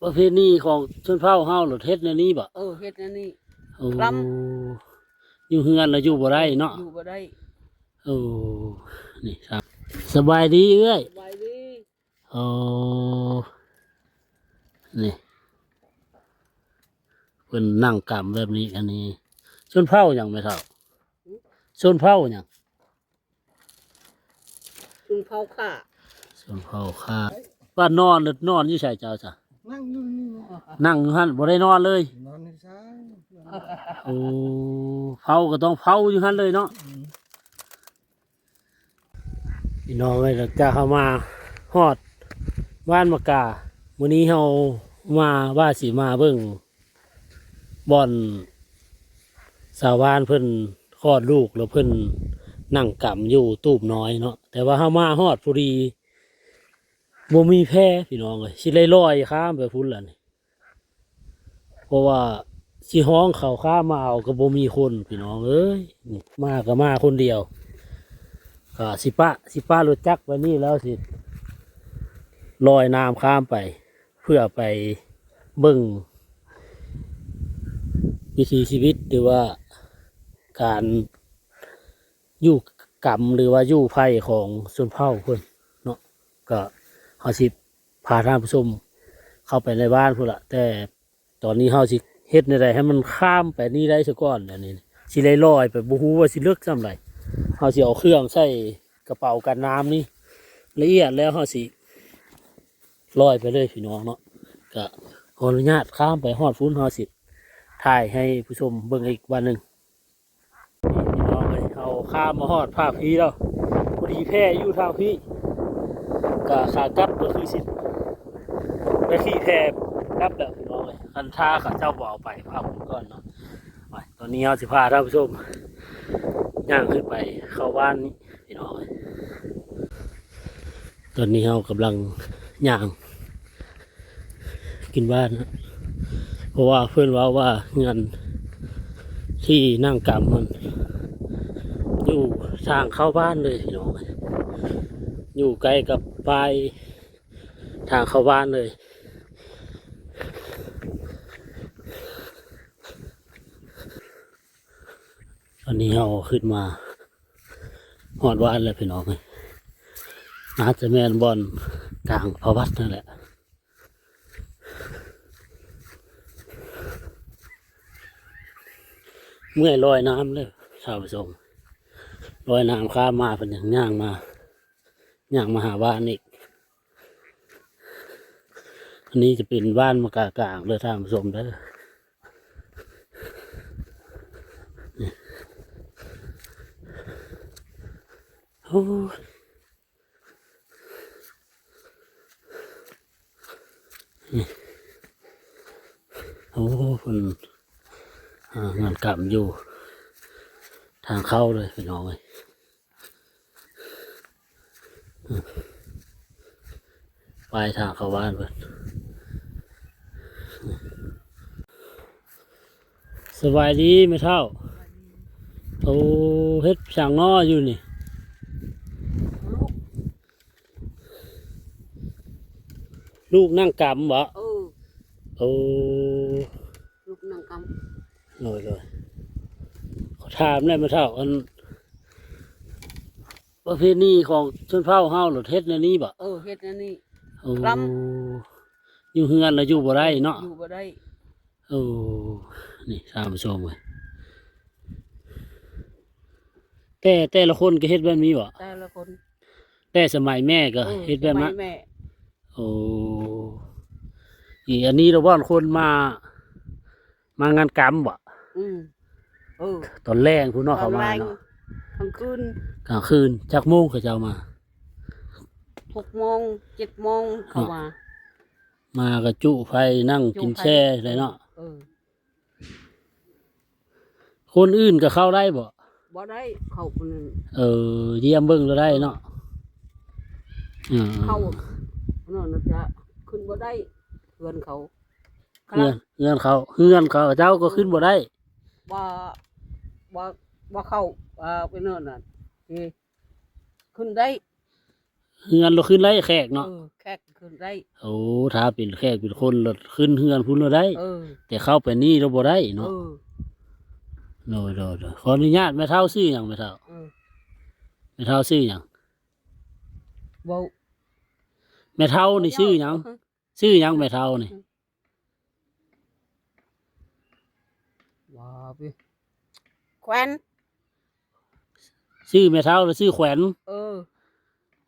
ປະເພນີຂອງຊົນເຜົ່າເຮົາລະເຮັດແນວນີ້ບໍ? ເອີ ເຮັດແນວນີ້. ໂອ້ ຢູ່ເຮືອນລະຢູ່ບໍ່ໄດ້ເນາະ. ຢູ່ບໍ່ໄດ້. ໂອ້ ນີ້ຄັບ ສະບາຍດີເອື້ອຍ. ສະບາຍດີ. ໂອ້ ນີ້ ເພິ່ນນັ່ງກຳແບບນີ້. ອັນນີ້ຊົນເຜົ່າຫຍັງແມ່ເຖົ້າ? ຊົນເຜົ່າຫຍັງ? ຊົນເຜົ່າຂ້າ. ຊົນເຜົ່າຂ້າ. ວ່ານອນ ນອນຢູ່ໃສເຈົ້າຊະ? ນັ່ງຢູ່ນີ້. ນັ່ງຢູ່ຫັ້ນ ບໍ່ໄດ້ນອນເລີຍ? ນອນຢູ່ໃສ? ໂອ້ ເຝົ້າກໍຕ້ອງເຝົ້າຢູ່ຫັ້ນເລີຍເນາະ. ອືມ. ພີ່ນ້ອງເອີຍ ຫຼັງຈາກເຮົາມາຮອດບ້ານມະກາ ມື້ນີ້ເຮົາມາ ວ່າຊິມາເບິ່ງບ່ອນຊາວບ້ານເພິ່ນຄອດລູກ ແລ້ວເພິ່ນນັ່ງກຳຢູ່ຕູບນ້ອຍເນາະ. ແຕ່ວ່າເຮົາມາຮອດພໍດີ ບໍ່ມີແພ ພີ່ນ້ອງເອີຍ ຊິໄດ້ລອຍຂ້າມໄປພຸ້ນລະນີ້. ເພາະວ່າຊິຮ້ອງເຂົາຂ້າມມາເອົາກໍບໍ່ມີຄົນ ພີ່ນ້ອງເອີຍ. ນີ້ມາກໍມາຄົນດຽວ ກໍຊິປະ ຊິປະລົດຈັກໄວ້ນີ້ ແລ້ວຊິລອຍນ້ຳຂ້າມໄປ ເພື່ອໄປເບິ່ງວິຖີຊີວິດ ຫຼືວ່າການຢູ່ກຳ ຫຼືວ່າຢູ່ໄພຂອງຊົນເຜົ່າເພິ່ນເນາະ. ກໍເຮົາຊິ ພາທ່ານຜູ້ຊົມເຂົ້າໄປໃນບ້ານພຸ້ນລະ ແຕ່ຕອນນີ້ເຮົາຊິເຮັດແນວໃດໃຫ້ມັນຂ້າມໄປນີ້ໄດ້ຊະກ່ອນ. ອັນນີ້ຊິໄດ້ລອຍໄປ ບໍ່ຮູ້ວ່າຊິເລິກສ່ຳໃດ. ເຮົາຊິເອົາເຄື່ອງໃສ່ກະເປົາກັນນ້ຳນີ້ລະອຽດ ແລ້ວເຮົາຊິລອຍໄປເລີຍ ພີ່ນ້ອງເນາະ. ກະຂໍອະນຸຍາດຂ້າມໄປຮອດພຸ້ນ ເຮົາຊິຖ່າຍໃຫ້ຜູ້ຊົມເບິ່ງອີກບາດໜຶ່ງ. ພີ່ນ້ອງເອີຍ ເຮົາຂ້າມມາຮອດພາກພີ້ແລ້ວ ພໍດີແພຢູ່ທາງພີ້ ກະຂາກັບກໍຄືຊິໄດ້ຂີ່ແພກັບແລ້ວ ພີ່ນ້ອງເອີຍ. ຄັນຖ້າເຂົາເຈົ້າບໍ່ເອົາໄປພາກພຸ້ນກ່ອນເນາະ. ໄປ ຕອນນີ້ເຮົາຊິພາທ່ານຜູ້ຊົມຍ່າງຂຶ້ນໄປເຂົ້າບ້ານນີ້ ພີ່ນ້ອງເອີຍ. ຕອນນີ້ເຮົາກຳລັງຍ່າງຂຶ້ນບ້ານ ເພາະວ່າເພິ່ນເວົ້າວ່າເຮືອນທີ່ນັ່ງກຳຫັ້ນຢູ່ທາງເຂົ້າບ້ານເລີຍ ພີ່ນ້ອງເອີຍ ຢູ່ໃກ້ກັບປ້າຍທາງເຂົ້າບ້ານເລີຍ. ຕອນນີ້ເຮົາຂຶ້ນມາຮອດບ້ານແລ້ວ ພີ່ນ້ອງເອີຍ ອາດຈະແມ່ນບ່ອນກາງພະວັດນັ້ນແຫຼະ. ເມື່ອຍລອຍນ້ຳເດີທ່ານຜູ້ຊົມ ລອຍນ້ຳຂ້າມມາ ເພິ່ນຍັງຍ່າງມາ ຍ່າງມາຫາບ້ານອີກ. ອັນນີ້ຈະເປັນບ້ານມະກາກາງເດີທ່ານຜູ້ຊົມເດີ. ໂອ້ຍ ໂອ້ ເພິ່ນຫາງານກຳຢູ່ທາງເຂົ້າເລີຍ ພີ່ນ້ອງເອີຍ. ປາຍທາງເຂົ້າບ້ານເພິ່ນ. ສະບາຍດີແມ່ເຖົ້າ. ໂອ້ ເຮັດຫຍັງນໍຢູ່ນີ້? ລູກນັ່ງກຳບໍ? ເອີ ໂອ້ ລູກນັ່ງກຳ. ໂດຍ ໂດຍ ຂໍຖາມແດ່ແມ່ເຖົ້າ ອັນ ປະເພນີຂອງຊົນເຜົ່າເຮົາລະເຮັດແນວນີ້ບໍ? ເອີ ເຮັດແນວນີ້. ໂອ້ ຢູ່ເຮືອນລະຢູ່ບໍ່ໄດ້ເນາະ? ຢູ່ບໍ່ໄດ້. ໂອ້ ນີ້ທ່ານຜູ້ຊົມເອີຍ ແຕ່ ແຕ່ລະຄົນກໍເຮັດແບບນີ້ບໍ? ແຕ່ລະຄົນ. ແຕ່ສະໄໝແມ່ກໍເຮັດແບບນັ້ນ. ໂອ້ ອີ ອັນນີ້ລະບ່ອນຄົນມາ ມາງານກຳບໍ? ອືມ ເອີ ຕອນແລງພຸ້ນເນາະ ເຂົາມາເນາະ. ກາງຄືນ ກາງຄືນ. ຈັກໂມງເຂົາເຈົ້າມາ? ຫົກໂມງ ເຈັດໂມງເຂົາມາ. ມາກໍຈຸໄຟ ນັ່ງກິນແຊ່ໄດ້ເນາະ. ເອີ ຄົນອື່ນກໍເຂົ້າໄດ້ບໍ? ບໍ່ໄດ້ ເຂົ້າຄົນອື່ນ. ເອີ ຢ້ຽມເບິ່ງລະໄດ້ເນາະ. ເອີ ເຂົ້ານັ້ນຈະຂຶ້ນບໍ່ໄດ້ ເຮືອນເຂົາ. ເຮືອນ ເຮືອນເຂົາ ເຮືອນເຂົາເຈົ້າກໍຂຶ້ນບໍ່ໄດ້. ບໍ່ ບໍ່ ບໍ່ເຂົ້າ ເອີ ໄປເນີນນັ້ນ ເອີ ຂຶ້ນໄດ້. ເຮືອນລະຂຶ້ນໄດ້ ແຂກເນາະ. ເອີ ແຂກ ຂຶ້ນໄດ້. ໂອ້ ຖ້າເປັນແຂກເປັນຄົນລະຂຶ້ນເຮືອນພຸ້ນລະໄດ້. ເອີ ແຕ່ເຂົ້າໄປນີ້ລະບໍ່ໄດ້ເນາະ. ເອີ ໂດຍໆໆ ຂໍອະນຸຍາດ ແມ່ເຖົ້າຊື່ຫຍັງແມ່ເຖົ້າ? ເອີ ແມ່ເຖົ້າຊື່ຫຍັງ? ເວົ້າ ແມ່ເຖົ້ານີ້ຊື່ຫຍັງ? ເອີ ຊື່ຫຍັງແມ່ເຖົ້ານີ້? ວ່າໄປ ແຂວນ. ຊື່ແມ່ເຖົ້າ ຫຼື ຊື່ແຂວນ? ເອີ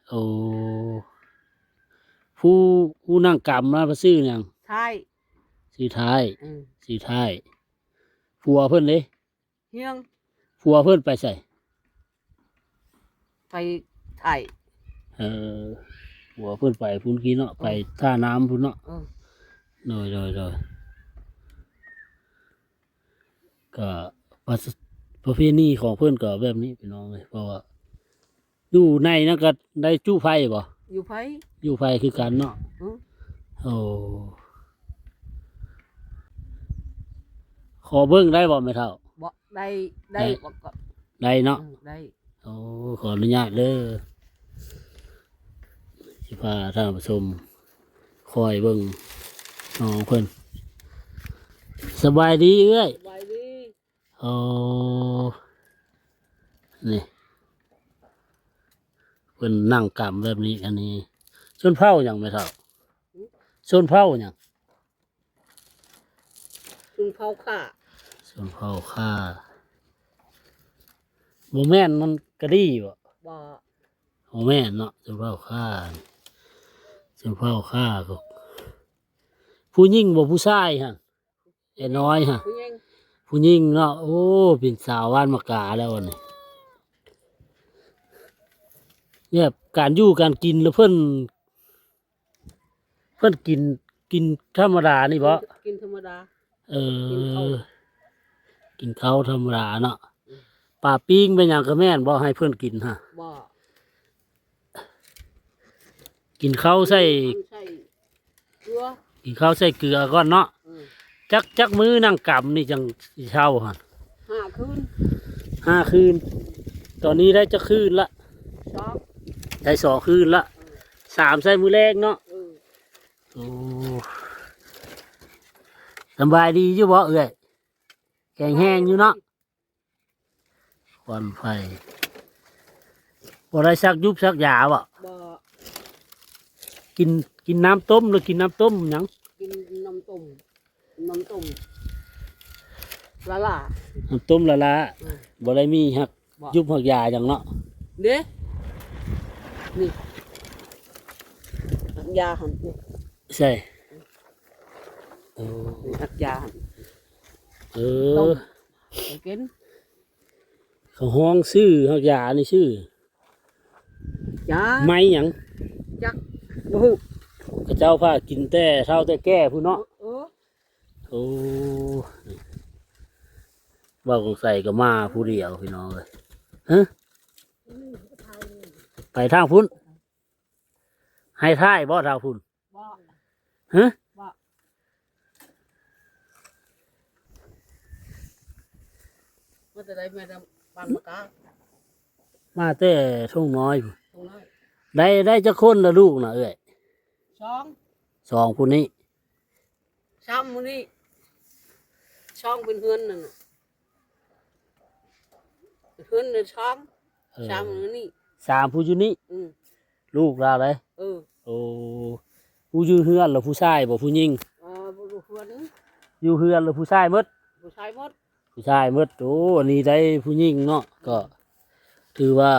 ໂອ້ ຜູ້ ຜູ້ນັ່ງກຳນະ ເພິ່ນຊື່ຫຍັງ? ທ້າຍ. ຊື່ທ້າຍ. ເອີ ຊື່ທ້າຍ. ຜົວເພິ່ນເດ? ຮຽງ. ຜົວເພິ່ນໄປໃສ? ໄປໄຖ. ເອີ ຜົວເພິ່ນໄປພຸ້ນກີ້ເນາະ. ເອີ ໄປທ່ານ້ຳພຸ້ນເນາະ. ເອີ ໂດຍໆໆ ກະປະ ປະເພນີຂອງເພິ່ນກະແບບນີ້ພີ່ນ້ອງເອີຍ. ເພາະວ່າຢູ່ໃນນັ້ນກະໄດ້ຈຸໄຟບໍ່? ຢູ່ໄຟ ຢູ່ໄຟຄືກັນເນາະ. ອື ໂອ້ ຂໍເບິ່ງໄດ້ບໍ່ແມ່ເຖົ້າ? ບໍ່ ໄດ້ ໄດ້ ໄດ້ ບໍ່ກະ ໄດ້ເນາະ. ອື ໄດ້. ໂອ້ ຂໍອະນຸຍາດເດີ ຊິພາທ່ານຜູ້ຊົມຄອຍເບິ່ງນ້ອງເພິ່ນ. ສະບາຍດີເອື້ອຍ. ສະບາຍດີ. ໂອ້ ນີ້ ເພິ່ນນັ່ງກຳແບບນີ້. ອັນນີ້ຊົນເຜົ່າຫຍັງແມ່ເຖົ້າ? ຫື? ຊົນເຜົ່າຫຍັງ? ຊົນເຜົ່າຂ້າ. ຊົນເຜົ່າຂ້າ. ບໍ່ແມ່ນມັນກະດີບໍ່? ບໍ່ ບໍ່ແມ່ນເນາະ. ຊົນເຜົ່າຂ້າ ຊົນເຜົ່າຂ້າ ກະ ຜູ້ຍິງບໍ່ຜູ້ຊາຍຫັ້ນ? ເອື້ອຍນ້ອຍຫັ້ນ ຜູ້ຍິງ ຜູ້ຍິງເນາະ. ໂອ້ ເປັນສາວບ້ານມະກາແລ້ວອັນນີ້. ແບບການຢູ່ການກິນລະເພິ່ນ ເພິ່ນກິນ ກິນທຳມະດານີ້ບໍ່? ກິນທຳມະດາ. ເອີ ກິນເຂົ້າ ກິນເຂົ້າທຳມະດາເນາະ. ອື ປາປີ້ງແມ່ນຫຍັງກະແມ່ນບໍ່ ໃຫ້ເພິ່ນກິນຫະ? ບໍ່ ກິນເຂົ້າໃສ່ ກິນເຂົ້າໃສ່ເກືອ ກິນເຂົ້າໃສ່ເກືອກ່ອນເນາະ. ອື ຈັກ ຈັກມື້ນັ່ງກຳນີ້ຈັ່ງຊິເຊົາຫັ້ນ? ຫ້າຄືນ. ຫ້າຄືນ. ຕອນນີ້ໄດ້ຈັກຄືນລະ? ສອງ. ໄດ້ສອງຄືນລະ. ເອີ ສາມໃສ່ມື້ແລງເນາະ. ເອີ ໂອ້ ສະບາຍດີຢູ່ບໍ່ເອື້ອຍ? ແຂງແຮງຢູ່ເນາະ. ຄວັນໄຟ ບໍ່ໄດ້ສັກຢູບສັກຢາບໍ່? ບໍ່. ກິນ ກິນນ້ຳຕົ້ມ ຫຼື ກິນນ້ຳຕົ້ມຫຍັງ? ກິນນ້ຳຕົ້ມ ນ້ຳຕົ້ມລະລາ. ນ້ຳຕົ້ມລະລາ. ອື ບໍ່ໄດ້ມີຮັກ ບໍ່ ຢູບຮັກຢາຫຍັງເນາະ. ເດ້ ນີ້ ຮັກຢາຫັ້ນ ນີ້ ໃສ່. ໂອ້ ນີ້ຮັກຢາຫັ້ນ. ເອີ ຕົ້ມ ໃຫ້ກິນ. ເຂົາຮ້ອງຊື່ຮັກຢານີ້ຊື່ຢາ ໄມ້ຫຍັງ? ຈັກ ບໍ່ຮູ້. ເຂົາເຈົ້າພາກິນແຕ່ເຖົ້າແຕ່ແກ່ພຸ້ນເນາະ. ເອີ ໂອ້ ບ່າວກອງໄຊກະມາຜູ້ດຽວພີ່ນ້ອງເອີຍ. ຮະ ໄປທາງພຸ້ນ ໃຫ້ຖ່າຍບໍ່ທາງພຸ້ນ? ບໍ່. ຮະ? ບໍ່. ມາແຕ່ໃດ? ມາແຕ່ບ້ານມະກາ. ມາແຕ່ທົ່ງນ້ອຍ. ທົ່ງນ້ອຍ. ໄດ້ ໄດ້ຈັກຄົນລະລູກນະເອື້ອຍ? ສອງ. ສອງຜູ້ນີ້. ສາມຜູ້ນີ້. ສອງເປັນເຮືອນນັ້ນນະ. ເຮືອນນະສອງ. ເອີ ສາມຢູ່ນີ້. ສາມຜູ້ຢູ່ນີ້. ອື ລູກລາວໃດ? ເອີ ໂອ້ ຜູ້ຢູ່ເຮືອນລະຜູ້ຊາຍບໍ່ ຜູ້ຍິງ? ເອີ ຜູ້ຢູ່ເຮືອນ ຢູ່ເຮືອນລະຜູ້ຊາຍໝົດ? ຜູ້ຊາຍໝົດ. ຜູ້ຊາຍໝົດ. ໂອ້ ອັນນີ້ໄດ້ຜູ້ຍິງເນາະ ກະຖືວ່າ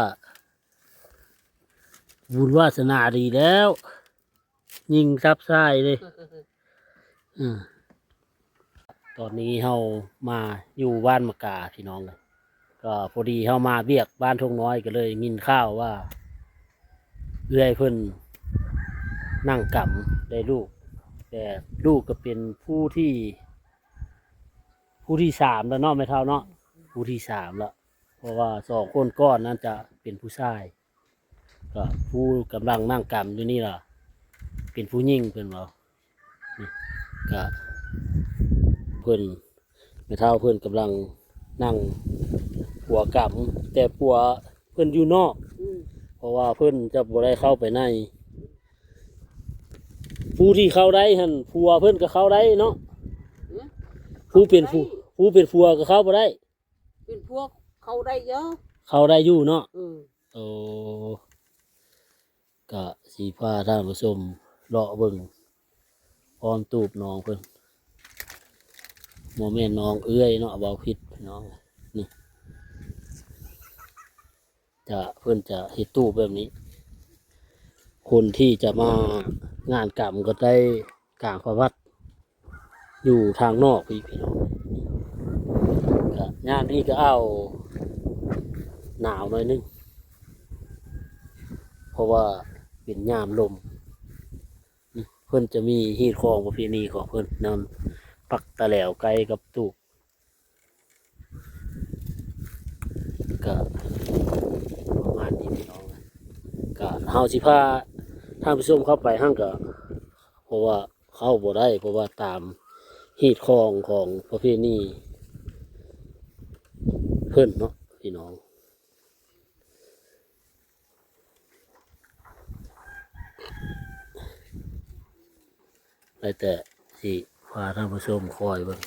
ບຸນວາສະໜາດີແລ້ວ. ຍິງສັບຊາຍເດ້. ອື ຕອນນີ້ເຮົາມາຢູ່ບ້ານມະກາພີ່ນ້ອງເອີຍ. ກະພໍດີເຮົາມາວຽກບ້ານທົ່ງນ້ອຍ ກະເລີຍຍິນຂ່າວວ່າເອື້ອຍເພິ່ນນັ່ງກຳໄດ້ລູກ ແຕ່ລູກກະເປັນຜູ້ທີ ຜູ້ທີສາມແລ້ວເນາະແມ່ເຖົ້າເນາະ. ຜູ້ທີສາມແລ້ວ ເພາະວ່າສອງຄົນກ່ອນນັ້ນຈະເປັນຜູ້ຊາຍ. ກະຜູ້ກຳລັງນັ່ງກຳຢູ່ນີ້ລະເປັນຜູ້ຍິງເພິ່ນເວົ້າ. ນີ້ກະເພິ່ນ ແມ່ເຖົ້າເພິ່ນກຳລັງນັ່ງຜົວກຳ ແຕ່ຜົວເພິ່ນຢູ່ນອກ. ອື ເພາະວ່າເພິ່ນຈະບໍ່ໄດ້ເຂົ້າໄປໃນ. ຜູ້ທີ່ເຂົ້າໄດ້ຫັ້ນ ຜົວເພິ່ນກໍເຂົ້າໄດ້ເນາະ. ຫື? ຜູ້ເປັນຜູ້ ຜູ້ເປັນຜົວກໍເຂົ້າບໍ່ໄດ້. ເປັນຜົວເຂົ້າໄດ້ຢູ່ ເຂົ້າໄດ້ຢູ່ເນາະ. ເອີ ໂອ້ ກະຊິພາທ່ານຜູ້ຊົມເລາະເບິ່ງພ້ອມຕູບນ້ອງເພິ່ນ. ບໍ່ແມ່ນນ້ອງເອື້ອຍເນາະ ເວົ້າຜິດພີ່ນ້ອງ. ນີ້ ຈະ ເພິ່ນຈະເຮັດຕູບແບບນີ້. ຄົນທີ່ຈະມາງານກຳກໍໄດ້ກາງປະຫວັດ ຢູ່ທາງນອກພີ້ພີ່ນ້ອງ. ກະຍາມນີ້ກໍອ້າວ ໜາວໜ້ອຍໜຶ່ງ ເພາະວ່າເປັນຍາມລົມ. ເພິ່ນຈະມີຮີດຄອງປະເພນີຂອງເພິ່ນນຳ ປັກຕະແຫຼວໄກ່ກັບຕູບ. ກະປະມານນີ້ພີ່ນ້ອງ. ກະເຮົາຊິພາທ່ານຜູ້ຊົມເຂົ້າໄປຫັ້ນກະ ເພາະວ່າເຂົ້າບໍ່ໄດ້ ເພາະວ່າຕາມຮີດຄອງຂອງປະເພນີເພິ່ນເນາະພີ່ນ້ອງ. ໄດ້ແຕ່ຊິພາທ່ານຜູ້ຊົມຄອຍເບິ່ງ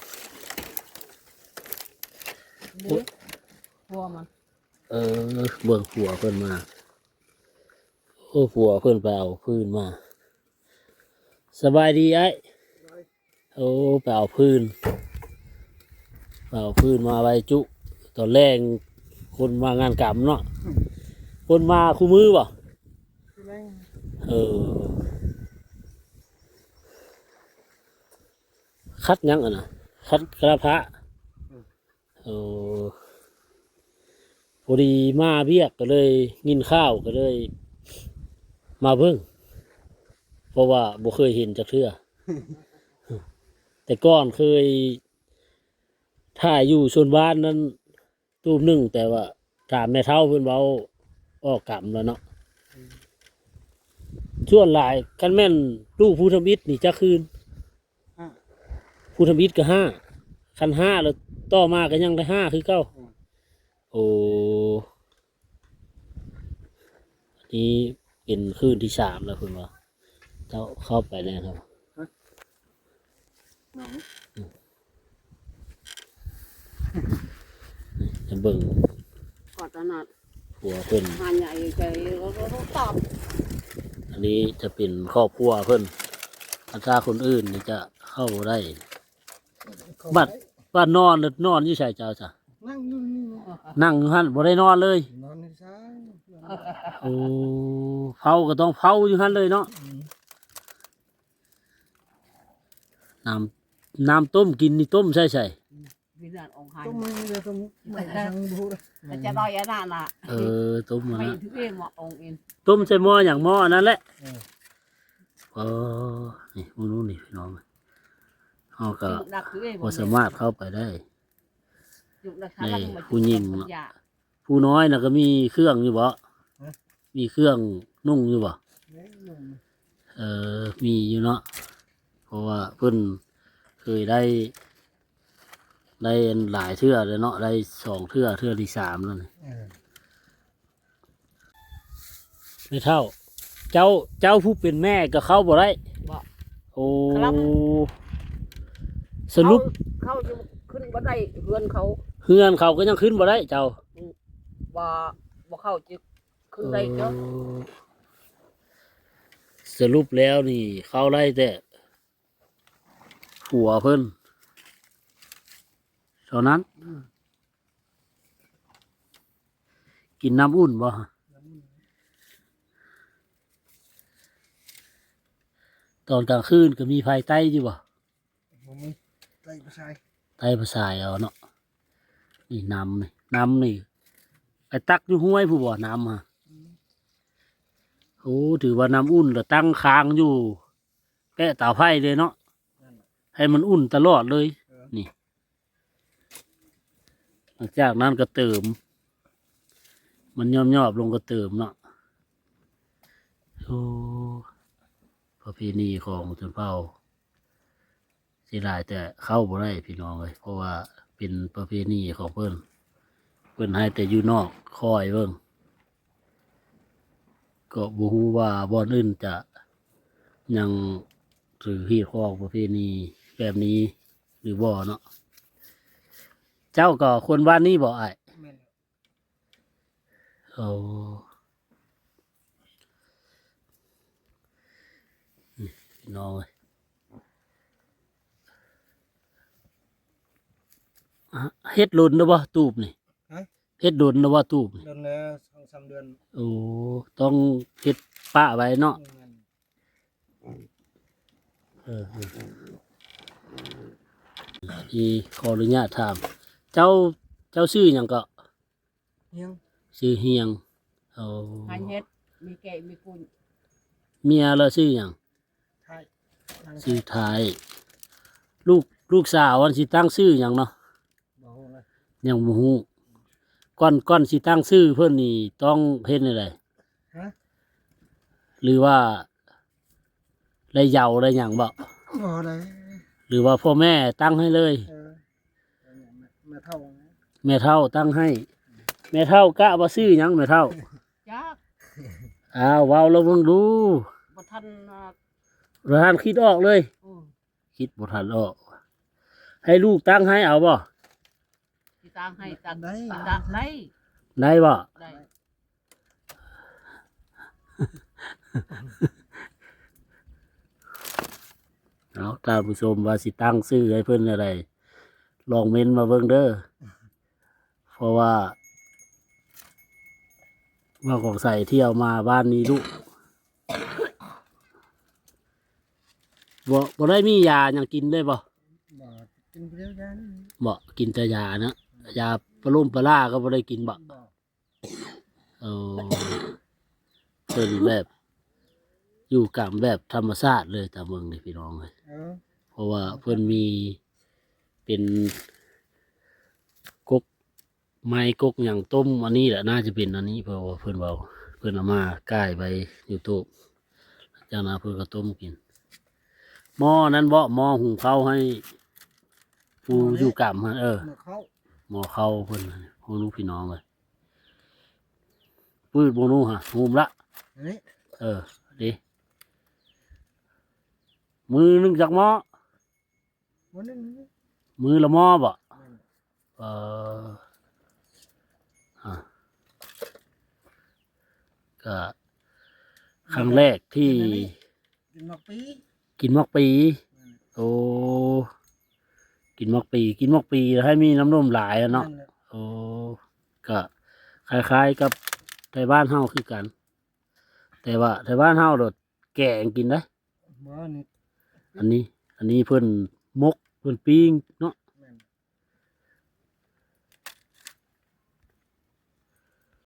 ນີ້ ຜົວມັນ. ເອີ ເບິ່ງຜົວເພິ່ນມາ. ໂອ້ ຜົວເພິ່ນໄປເອົາຟືນມາ. ສະບາຍດີອ້າຍ. ໂອ້ ໄປເອົາຟືນ ໄປເອົາຟືນມາໄວ້ຈຸ ຕອນແລງຄົນມາງານກຳເນາະ. ອືມ ຄົນມາຄູ່ມື້ບໍ່? ແມ່ນ. ເອີ ຂັດຫຍັງຫັ້ນນະ? ຂັດກະລະພະ. ອືມ ເອີ ພໍດີມາວຽກກໍເລີຍຍິນຂ່າວ ກໍເລີຍມາເບິ່ງ ເພາະວ່າບໍ່ເຄີຍເຫັນຈັກເທື່ອ. ແຕ່ກ່ອນເຄີຍຖ່າຍຢູ່ຊົນບ້ານນັ້ນຕູບໜຶ່ງ ແຕ່ວ່າຕາມແມ່ເຖົ້າເພິ່ນເວົ້າອອກກຳແລ້ວເນາະ. ອືມ ສ່ວນຫຼາຍຄັນແມ່ນລູກຜູ້ທຳອິດນີ້ຈັກຄືນ? ຫ້າ ຜູ້ທຳອິດກໍຫ້າ ຄັນຫ້າແລ້ວ ຕໍ່ມາກໍຍັງໄດ້ຫ້າຄືເກົ່າ. ອືມ ໂອ້ ອັນນີ້ເປັນຄືນທີສາມແລ້ວເພິ່ນວ່າ. ເຈົ້າເຂົ້າໄປແນ່ເນາະ. ຮະ? ໜັງ ອືມ ຈະເບິ່ງ ກອດອັນນັ້ນ ຜົວເພິ່ນ ຫາໃຫຍ່ໃຈ ຕອບ. ອັນນີ້ຈະເປັນຄອບຄົວເພິ່ນ ອັນຖ້າຄົນອື່ນນີ້ຈະເຂົ້າບໍ່ໄດ້. ບັດ ບັດນອນ ນອນຢູ່ໃສເຈົ້າຊະ? ນັ່ງຢູ່ນີ້ ນັ່ງຢູ່ຫັ້ນ ບໍ່ໄດ້ນອນເລີຍ. ນອນໃນຊາຍ. ໂອ້ ເຜົາກໍຕ້ອງເຜົາຢູ່ຫັ້ນເລີຍເນາະ. ອືມ ນ້ຳ ນ້ຳຕົ້ມກິນນີ້ຕົ້ມໃສ່ໃສ? ອືມ ມີນ້ຳອອກຫັ້ນ ຕົ້ມໃຫ້ເຫຼືອ ຕົ້ມໃຫ້ທາງບໍ່ຮູ້ລະ ມັນຈະໄດ້ອັນນັ້ນລະ. ເອີ ຕົ້ມມັນນະ ຕົ້ມໃສ່ໝໍ້ຫຍັງ ໝໍ້ອັນນັ້ນແຫຼະ. ເອີ ເອີ ນີ້ ເບິ່ງດູນີ້ພີ່ນ້ອງ ເຮົາກໍບໍ່ສາມາດເຂົ້າໄປໄດ້. ນີ້ ຜູ້ຍິງ ຜູ້ນ້ອຍນະ ກໍມີເຄື່ອງຢູ່ບໍ່? ຮະ? ມີເຄື່ອງນຸ່ງຢູ່ບໍ່? ເອີ ມີຢູ່ເນາະ ເພາະວ່າເພິ່ນເຄີຍໄດ້ ໄດ້ຫຼາຍເທື່ອແລ້ວເນາະ ໄດ້ສອງເທື່ອ ເທື່ອທີສາມແລ້ວນີ້. ເອີ ແມ່ເຖົ້າ ເຈົ້າ ເຈົ້າຜູ້ເປັນແມ່ກໍເຂົ້າບໍ່ໄດ້ບໍ່? ໂອ້ ສະຫຼຸບ ເຂົ້າ ເຂົ້າຢູ່ຂຶ້ນບໍ່ໄດ້ ເຮືອນເຂົາ ເຮືອນເຂົາກໍຍັງຂຶ້ນບໍ່ໄດ້ເຈົ້າ. ອືມ ບໍ່ ບໍ່ເຂົ້າຈະຂຶ້ນໄດ້ເຈົ້າ. ເອີ ສະຫຼຸບແລ້ວນີ້ເຂົ້າໄດ້ແຕ່ຜົວເພິ່ນເທົ່ານັ້ນ. ອືມ ກິນນ້ຳອຸ່ນບໍ່? ນ້ຳອຸ່ນ ຕອນກາງຄືນກໍມີໄຟໄຕ້ຢູ່ບໍ່? ບໍ່ມີ ໄຕ້ປະສາຍ ໄຕ້ປະສາຍເອົາເນາະ. ນີ້ນ້ຳນີ້ ນ້ຳນີ້ໄປຕັກຢູ່ຫ້ວຍພຸ້ນບໍ່ ນ້ຳຫັ້ນ? ອືມ ໂອ້ ຖືວ່ານ້ຳອຸ່ນລະຕັ້ງຄ້າງຢູ່ ແປະເຕົາໄຟເລີຍເນາະ ໃຫ້ມັນອຸ່ນຕະຫຼອດເລີຍ. ເອີ ນີ້ ຫຼັງຈາກນັ້ນກໍເຕີມ ມັນຍອບໆລົງກໍເຕີມເນາະ. ໂອ້ ປະເພນີຂອງຊົນເຜົ່າ ເສຍດາຍແຕ່ເຂົ້າບໍ່ໄດ້ພີ່ນ້ອງເອີຍ ເພາະວ່າເປັນປະເພນີຂອງເພິ່ນ ເພິ່ນໃຫ້ແຕ່ຢູ່ນອກຄອຍເບິ່ງ. ກໍບໍ່ຮູ້ວ່າບ່ອນອື່ນຈະຍັງ ຖືຮີດຄອງປະເພນີແບບນີ້ຫຼືບໍ່ເນາະ? ເຈົ້າກໍຄົນບ້ານນີ້ບໍ່ອ້າຍ? ແມ່ນແລ້ວ. ໂອ້ ນີ້ພີ່ນ້ອງເອີຍ ອະ ເຮັດດົນແລ້ວບໍ່ຕູບນີ້? ຮະ? ເຮັດດົນແລ້ວບໍ່ຕູບນີ້? ດົນແລ້ວ ສອງສາມເດືອນ. ໂອ້ ຕ້ອງເຮັດປະໄວ້ເນາະ. ແມ່ນ. ເອີ ເອີ ນີ້ຂໍອະນຸຍາດຖາມ ເຈົ້າ ເຈົ້າຊື່ຫຍັງເກາະ? ຮຽງ. ຊື່ຮຽງ. ໂອ້ ໃຫ້ເຮັດ ມີແກະມີກຸ້ນ. ເມຍລະຊື່ຫຍັງ? ໄທ. ຊື່ໄທ. ລູກ ລູກສາວຫັ້ນຊິຕັ້ງຊື່ຫຍັງເນາະ? ບໍ່ຮູ້ເລີຍ. ຍັງບໍ່ຮູ້. ກ່ອນ ກ່ອນຊິຕັ້ງຊື່ເພິ່ນນີ້ຕ້ອງເຮັດແນວໃດ? ຮະ? ຫຼືວ່າໄດ້ເຍົາໄດ້ຫຍັງບໍ່? ບໍ່ໄດ້. ຫຼືວ່າພໍ່ແມ່ຕັ້ງໃຫ້ເລີຍ? ເອີ ແມ່ເຖົ້າ. ແມ່ເຖົ້າຕັ້ງໃຫ້. ແມ່ເຖົ້າກະວ່າຊື່ຫຍັງແມ່ເຖົ້າ? ຈັກ. ອ້າວ ເວົ້າລະເບິ່ງດູ. ບໍ່ທັນ ບໍ່ທັນຄິດອອກເລີຍ. ອືມ. ຄິດບໍ່ທັນອອກ. ໃຫ້ລູກຕັ້ງໃຫ້ເອົາບໍ່? ຊິຕັ້ງໃຫ້ ຕັ້ງ ໄດ້ ຕັ້ງໄດ້. ໄດ້ບໍ່? ໄດ້. ເອົາ ທ່ານຜູ້ຊົມວ່າຊິຕັ້ງຊື່ໃຫ້ເພິ່ນແນວໃດ ລອງເມັ້ນມາເບິ່ງເດີ. ເພາະວ່າບ່າວກອງໄຊທ່ຽວມາບ້ານນີ້ດຸ. ບໍ່ ບໍ່ໄດ້ມີຢາຫຍັງກິນເລີຍບໍ່? ບໍ່ ກິນຜູ້ດຽວຢານີ້. ບໍ່ ກິນແຕ່ຢານະ? ຢາປະລົມປະລາກໍບໍ່ໄດ້ກິນບໍ່? ບໍ່. ເອີ ເພິ່ນແບບຢູ່ກາງແບບທຳມະຊາດເລີຍ ຕາເບິ່ງນີ້ພີ່ນ້ອງເອີຍ. ເອີ ເພາະວ່າເພິ່ນມີເປັນກົກ ໄມ້ກົກຫຍັງຕົ້ມ ອັນນີ້ແຫຼະ ໜ້າຈະເປັນອັນນີ້ ເພາະວ່າເພິ່ນເວົ້າ ເພິ່ນເອົາມາກ່າຍໄວ້ຢູ່ໂຕະ ຈາກນັ້ນເພິ່ນກໍຕົ້ມກິນ. ໝໍ້ນັ້ນເບາະ ໝໍ້ຫຸງເຂົ້າໃຫ້ຜູ້ຢູ່ກຳຫັ້ນ. ເອີ ໝໍ້ເຂົ້າ ໝໍ້ເຂົ້າເພິ່ນ ໂອ້ ລູກພີ່ນ້ອງເອີຍ ປືດບໍ່ຮູ້ຫະ ຫຸມລະ. ເອີ ເດ້ ມື້ໜຶ່ງຈັກໝໍ້? ມື້ໜຶ່ງ ມື້ລະໝໍ້ເບາະ? ແມ່ນ. ເອີ ອາ ກະຄັ້ງແລກທີ່ກິນໝາກປີ. ກິນໝາກປີ. ແມ່ນ. ໂອ້ ກິນໝາກປີ ກິນໝາກປີແລ້ວໃຫ້ມີນ້ຳນົມຫຼາຍຫັ້ນເນາະ. ແມ່ນແຫຼະ. ໂອ້ ກະຄ້າຍໆກັບໄທບ້ານເຮົາຄືກັນ ແຕ່ວ່າໄທບ້ານເຮົາໂລດແກງກິນໄດ໋. ບໍ່ ນີ້ ອັນນີ້ ອັນນີ້ເພິ່ນໝົກ ເພິ່ນປີ້ງເນາະ.